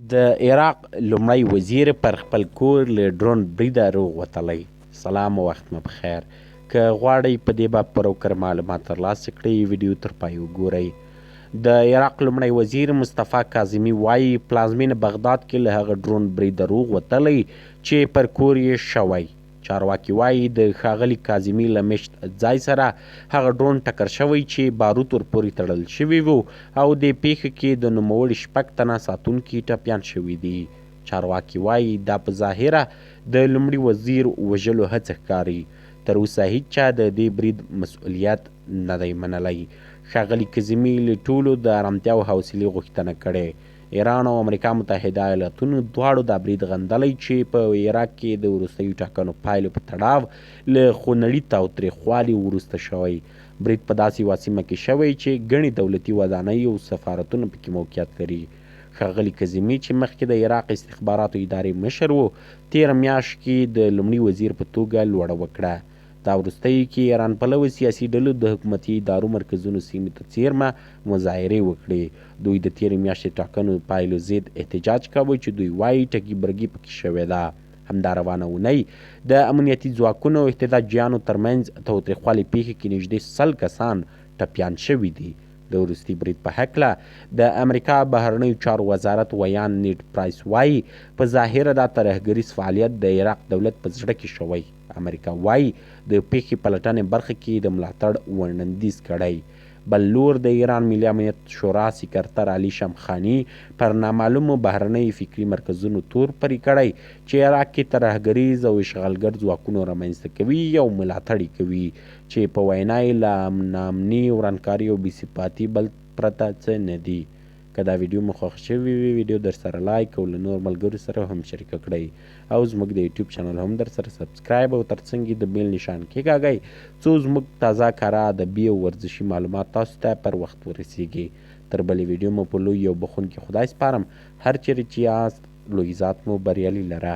د عراق لومړی وزیر پر خپل کور له ډرون بریده روغ وتلی. سلام او وخت مو پخیر. که غواړئ په دې باب پوره کره معلومات ترلاسه کړئ، ویډیو تر پای وګورئ. د عراق لومړی وزیر مصطفی کاظمي وايي، پلازمینه بغداد کې له هغه ډرون بریده روغ وتلی چې پر کور یې شوی. چارواکي وايي، د ښاغلي کاظمي له مېشت ځای سره هغه ډرون ټکر شوی چې باروت ورپورې تړل شوي وو او دې پېښه کې د نوموړي شپږ تنه ساتونکي ټپیان شوي دي. چارواکي وايي، دا په ظاهره د لومړي وزیر وژلو هڅه ښکاري. تر اوسه هیچا د دې برید مسؤلیت نه دی منلی. ښاغلي کاظمي له ټولو د ارامتیا او حوصلې غوښتنه کړې. ایران او امریکا متحده ایالتونو دواړو دا برید غندلی چې په عراق کې د وروستیو ټاکنو پایلو په تړاو له خونړي تاوتریخوالي وروسته شوی. برید په داسې یوه سیمه کې شوی چې ګڼې دولتي ودانۍ او سفارتونه پکې موقعیت لري. ښاغلي کظیمي چې مخکې د عراق استخباراتو ادارې مشر و، تېره میاشت کې د لومړي وزیر په توګه لوړه وکړه. دا وروستیو کې ایران پلوه سیاسي ډلو د حکومتي ادارو مرکزونو سیمې ته څېرمه مظاهرې وکړې. دوی د تېرې میاشتې ټاکنو پایلو ضد احتجاج کاوه چې دوی وايي ټګي برګي پکې شوې ده. همدا روانه اونۍ د امنیتي ځواکونو او احتجاجیانو ترمنځ تاوتریخوالي پېښې کې نږدې 100 کسان ټپیان شوي دي. د وروستي برید په هکله د امریکا بهرنیو چارو وزارت ویاند نیډ پرایس وايي، په ظاهره دا ترهګریز فعالیت د عراق دولت په زړه کې شوی. امریکا وايي، د پېښې پلټنې برخه کې یې د ملاتړ وړاندیز کړی. بل لور د ایران ملي امنیت شورا سکرتر علي شمخاني پر نامعلومو بهرنیو فکري مرکزونو تور پرې کړی چې عراق کې ترهګریز او اشغالګر ځواکونو رامنځته کوي او ملاتړ یې کوي چې په وینا یې له ناامني، ورانکاري او بې ثباتي بل پرته څه نه دي. که دا ویډیو مو خوښه شوې وي، ویډیو درسره لایک او له نور ملګرو سره هم شریکه کړئ او زموږ د یوټیوب چینل هم درسره سبسکرایب او ترڅنګ یې د بیل نشان کېکاږئ څو زموږ تازه کره ادبي او ورزشي معلومات تاسو ته پر وخت ورسیږي. تر بلې ویډیو مو په لوی او بخښونکي خدای سپارم. هر چېرې چې یاست لوی ذات مو بریالي لره.